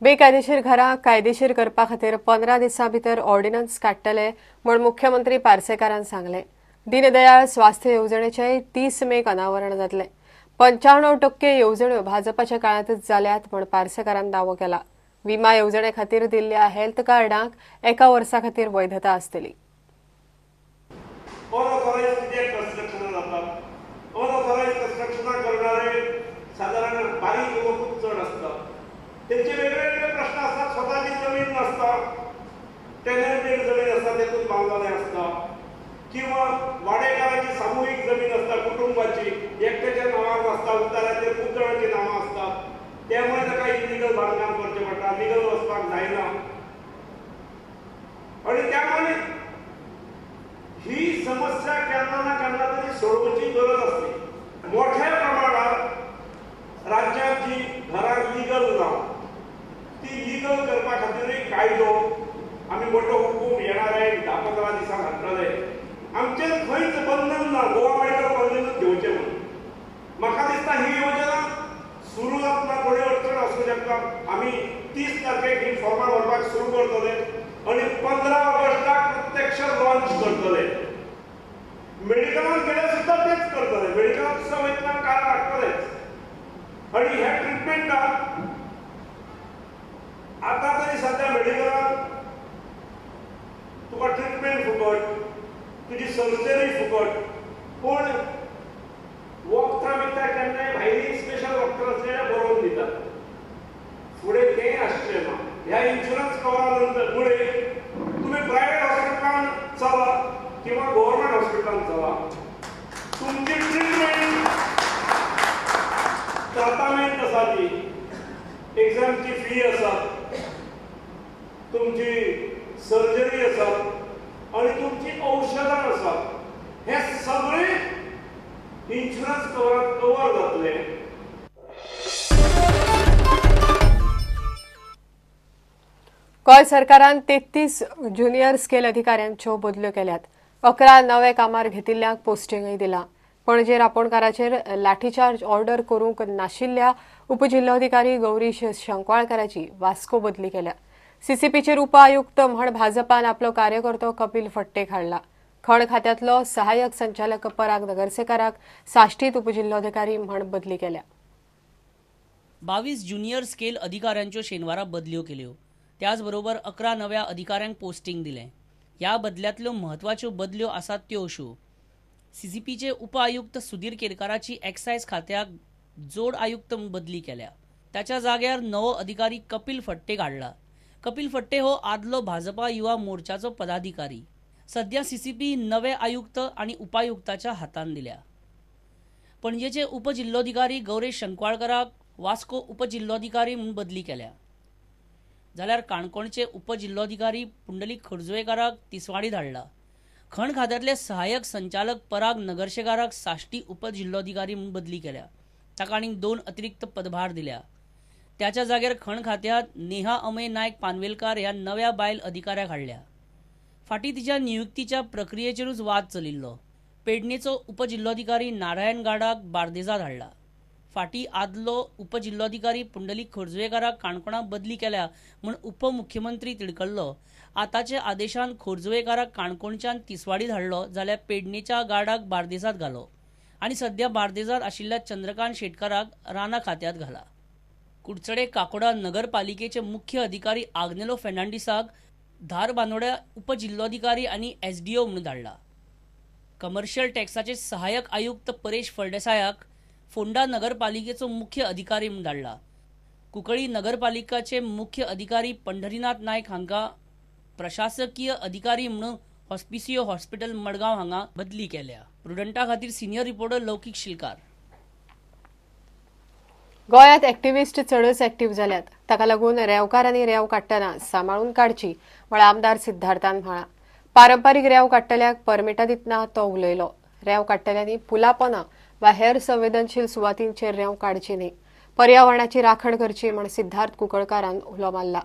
बेकायदेशीर घरां कायदेशीर करपा खातीर 15 दिसां भितर ऑर्डिनन्स काडटले म्हूण मुख्यमंत्री पार्सेकारान सांगलें. दीनदयाळ स्वास्थ्य येवजणेचें 30 मेक अनावरण जातलें. 95% येवजण्यो भाजपाच्या काळांतच जाल्यात म्हूण पार्सेकारान दावो केला. विमा येवजणे खातीर दिल्ल्या हेल्थ कार्डांक एका वर्सा खातीर वैधता आसतली. सादारण बारीक लोकूच चड आसतात, तेंचे वेगळे वेगळे प्रश्न आसतात. स्वताची जमीन नासता, टेनंटेड जमीन आसता तेतून बांदलेलें आसता, किंवा वाडेकाराची सामुहीक जमीन आसता, कुटुंबाची, एकट्याच्या नांवार नासता, उताराचेर खूब जाणांची नांवां आसतात. त्यामुळे ताका इलिगल बांदकाम करचें पडटा, लिगल वचपाक जायना. आनी त्यामुळे ही समस्या केन्ना ना केन्ना तरी सोडोवची गरज आसली. मोठ्या प्रमाणात राज्यात जी घरां लिगल ना ती लिगल करपा खातीरूय कायदो आमी मोठो हुकूम येणार आहे 10-15 दिसांक हाडटले. आमचेर खंयच बंधन ना गोवा मेडिकल कॉलेजीनूच घेवचें म्हणून. म्हाका दिसता ही योजना सुरू जातना थोडी अडचण आसूं शकता. आमी 30 तारखेक ही फॉर्मां भरपाक सुरू करतले आनी 15 ऑगस्टाक प्रत्यक्ष लॉन्च करतले. मेडिकलान गेल्यार सुद्दां तेच करतले, मेडिकलान सुद्दां वयतना कार्ड हाडटलेच. आनी ह्या ट्रिटमेंटाक आतां तरी सद्या मेडिकलान तुका ट्रिटमेंट फुकट, तुजी सर्जरी फुकट, पूण वखदां बिखदां केन्नाय भायली स्पेशल डॉक्टर आसले जाल्यार बरोवन दितात. फुडें तेंय आसचें ना. ह्या इन्शुरन्स कवरा नंतर मुळे तुमी प्रायवेट हॉस्पिटलान चला किंवा गव्हर्मेंट हॉस्पिटलान चला, तुमची ट्रिटमेंट ट्रातामेंट आसा ती, एक्झामची फी आसा, तुमची सर्जरी आसा आनी तुमची औषधां आसा, हे सगळे इन्शुरन्स कवरात कवर जातले. गोंय सरकारान 33 ज्युनियर स्केल अधिकाऱ्यांच्यो बदल्यो केल्यात. 11 नवे कामार घेतिल्ल्यांक पोस्टिंगय दिलां. पणजे रापोणकाराचेर लाठीचार्ज ऑर्डर करूंक नाशिल्ल्या उपजिल्होधिकारी गौरीश शंकवाळकाराची वास्को बदली केल्या. सीसीपीचेर उपआयुक्त म्हण भाजपान आपलो कार्यकर्तो कपिल फट्टेक हाडला. खण खात्यांतलो सहाय्यक संचालक पराग नगरसेकाराक साश्टीत उपजिल्होधिकारी म्हण बदली केल्या. 22 ज्युनियर स्केल अधिकाऱ्यांच्यो शेनवारा बदल्यो केल्यो. त्याचबरोबर 11 नव्या अधिकाऱ्यांक पोस्टिंग दिलें. ह्या बदल्यांतल्यो म्हत्वाच्यो बदल्यो आसात त्यो अश्यो: सीसीपीचे उपआयुक्त सुधीर केरकाराची एक्सायज खात्याक जोड आयुक्त म्हूण बदली केल्या. ताच्या जाग्यार नवो अधिकारी कपिल फट्टेक हाडला. कपिल फट्टे हो आदलो भाजपा युवा मोर्चाचो पदाधिकारी. सध्या सीसीपी नवे आयुक्त आनी उपायुक्ताच्या हातान दिल्या. पणजेचे उपजिल्होधिकारी गौरेश शंकवाळकराक वास्को उपजिल्होधिकारी म्हूण बदली केल्या. जाल्यार काणकोणचे उपजिल्होधिकारी पुंडलीक खोर्जुवेकाराक तिसवाडी धाडला. खण खात्यांतले सहाय्यक संचालक पराग नगरशेकाराक साश्टी उपजिल्होधिकारी म्हूण बदली केल्या. ताका आनीक 2 अतिरिक्त पदभार दिल्या. त्याच्या जाग्यार खण खात्यांत नेहा अमय नायक पानवेलकार ह्या नव्या बायल अधिकाऱ्याक हाडल्या. फाटीं तिच्या नियुक्तीच्या प्रक्रियेचेरूच वाद चलिल्लो. पेडणेचो उपजिल्होधिकारी नारायण गाडाक बार्देजात हाडला. फाटीं आदलो उपजिल्होधिकारी पुंडलीक खोर्जुवेकाराक काणकोणा बदली केल्या म्हूण उपमुख्यमंत्री तिडकल्लो. आतांच्या आदेशान खोर्जुवेकाराक काणकोणच्यान तिसवाडी धाडलो जाल्यार पेडणेच्या गाडाक बार्देजात घालो आनी सद्या बार्देजात आशिल्ल्या चंद्रकांत शेटकाराक रानां खात्यांत घाला. कुडचडे काकोडा नगरपालिकेचे मुख्य अधिकारी आग्नेलो फेर्नांडीसाक धारबांदोड्या उपजिल्होधिकारी आनी एसडीओ म्हूण धाडला. कमर्शियल टॅक्साचे सहाय्यक आयुक्त परेश फळदेसायाक फोंडा नगरपालिकेचो मुख्य अधिकारी म्हूण धाडला. कुंकळी नगरपालिकाचे मुख्य अधिकारी पंढरीनाथ नायक हांकां प्रशासकीय अधिकारी म्हणून हॉस्पिसियो हॉस्पिटल मडगांव हांगा बदली केल्या. प्रुडंटा खातीर सिनियर रिपोर्टर लौकीक शिलकार. गोंयांत एक्टिविस्ट चडच एक्टिव्ह जाल्यात, ताका लागून रेंवकारांनी रेंव काडटना सांबाळून काडची म्हळ्यार आमदार सिद्धार्थान म्हळां. पारंपारीक रेंव काडटल्याक परमिटां दितना तो उलयलो. रेंव काडटल्यांनी पुलापोना वा हेर संवेदनशील सुवातींचेर रेंव काडची न्ही, पर्यावरणाची राखण करची म्हण सिद्धार्थ कुंकळकारान उलो मारला.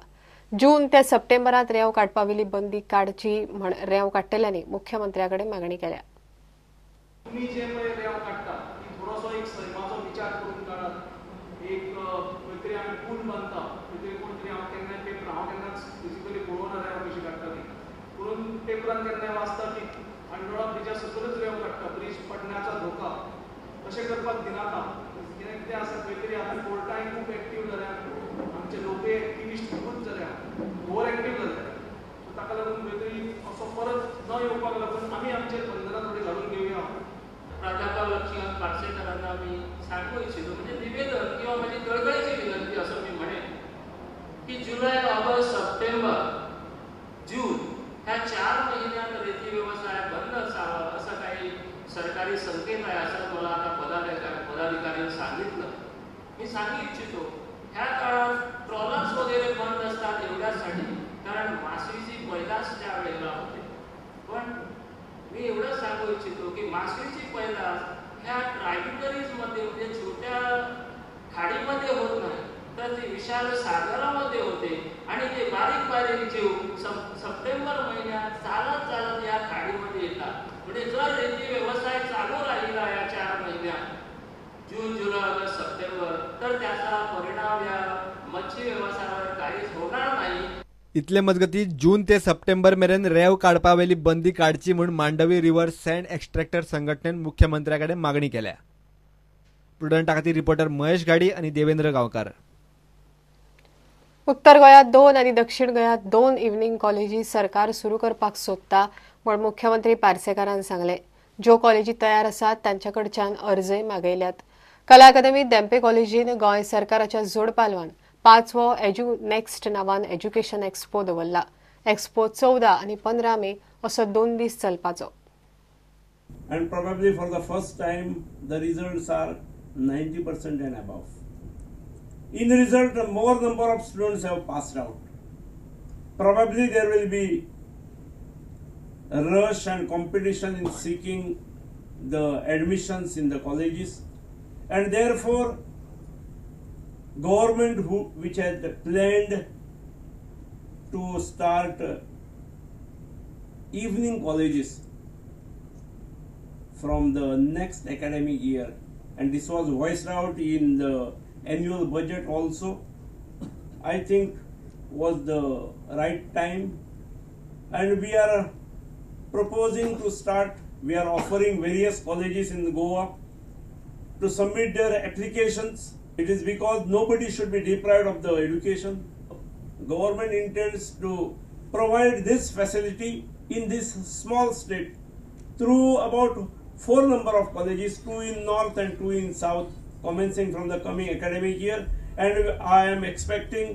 जून ते सप्टेंबरांत रेंव काडपावेली बंदी काडची म्हण रेंव काडटल्यांनी मुख्यमंत्र्या कडेन मागणी केल्या. तुमी जे पळय रेंव काडटा ती थोडोसो एक सैमाचो विचार करून काडात. एक खंय तरी आमी पूल बांदता, खंय तरी कोण तरी पेपरान केन्नाय वाचता की खांडोळा ब्रिजा सकलच रेंव काडटा, ब्रीज पडण्याचा धोका, अशें करपाक दिनाका. कितें कितें आसा खंय तरी आतां कोर्टाय खूब एक्टीव जाल्या, आमचे लोकय एक्टिविस्ट खूबच जाल्या, ओवर एक्टीव जाल्या. सो ताका लागून खंय तरी असो परत न येवपाक लागून आमी आमचेर बंधनां थोडी घालून घेवया. प्राध्यापक लक्ष्मीकांत पार्सेकरांना मी सांगू इच्छितो, म्हणजे निवेदन किंवा माझी कळकळीची विनंती असं मी म्हणेन की जुलै, ऑगस्ट, सप्टेंबर, जून ह्या 4 महिन्यात रेती व्यवसाय बंद असावा असं काही सरकारी संकेत आहे असं मला आता पदाधिकाऱ्यांनी सांगितलं. मी सांगू इच्छितो ह्या काळात ट्रॉलर्स वगैरे बंद असतात एवढ्यासाठी, कारण मासळीची पैदास त्या वेळेला होते. पण मी एवढं सांगू इच्छितो की मासळीची पैदास ह्या ट्रायब्युटरीजमध्ये म्हणजे छोट्या खाडीमध्ये होत नाही, तर ती विशाल सागरामध्ये होते आणि ते बारीक बारीक जीव सप्टेंबर महिन्यात चालत चालत या खाडीमध्ये येतात. म्हणजे जर रेती व्यवसाय चालू राहिला या 4 महिन्यात जून, जुलै, ऑगस्ट, सप्टेंबर, तर त्याचा परिणाम या मच्छी व्यवसायावर काहीच होणार नाही. इतले मजगती जून ते सप्टेंबर मेरेन रेंव काडपावेली बंदी काडची म्हूण मांडवी रिव्हर सँड एक्स्ट्रॅक्टर संघटनेन मुख्यमंत्र्या कडेन मागणी केल्या. प्रुडंटा खातीर रिपोर्टर महेश गाडी आनी देवेंद्र गांवकार. उत्तर गोंयांत 2 आनी दक्षिण गोंयांत 2 इव्हनिंग कॉलेजी सरकार सुरू करपाक सोदता म्हूण मुख्यमंत्री पार्सेकारान सांगलें. ज्यो कॉलेजी तयार आसात तांच्या कडच्यान अर्जय मागयल्यात. कला अकादमी धेंपे कॉलेजीन गोंय सरकाराच्या जोडपालवान 5वो एज्यू नेक्स्ट नांवान एज्युकेशन एक्सपो दवरला. एक्सपो 14 आनी 15 मे असो 2 दीस चलपाचो. And probably for the first time the results are 90% and above. In result, more number of students have passed out. Probably there will be a rush and competition in seeking the admissions in the colleges, and therefore government which had planned to start evening colleges from the next academic year, and this was voiced out in the annual budget also, I think was the right time. And we are proposing to start, we are offering various colleges in Goa to submit their applications. It is because nobody should be deprived of the education. Government intends to provide this facility in this small state through about 4 number of colleges, 2 in north and 2 in south, commencing from the coming academic year. And I am expecting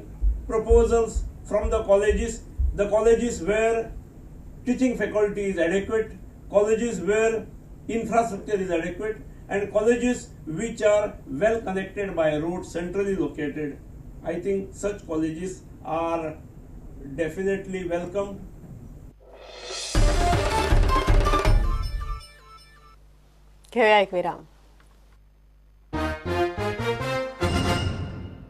proposals from the colleges where teaching faculty is adequate, colleges where infrastructure is adequate, and colleges which are well connected by road, centrally located. I think such colleges are definitely welcomed. घेऊया एक विराम.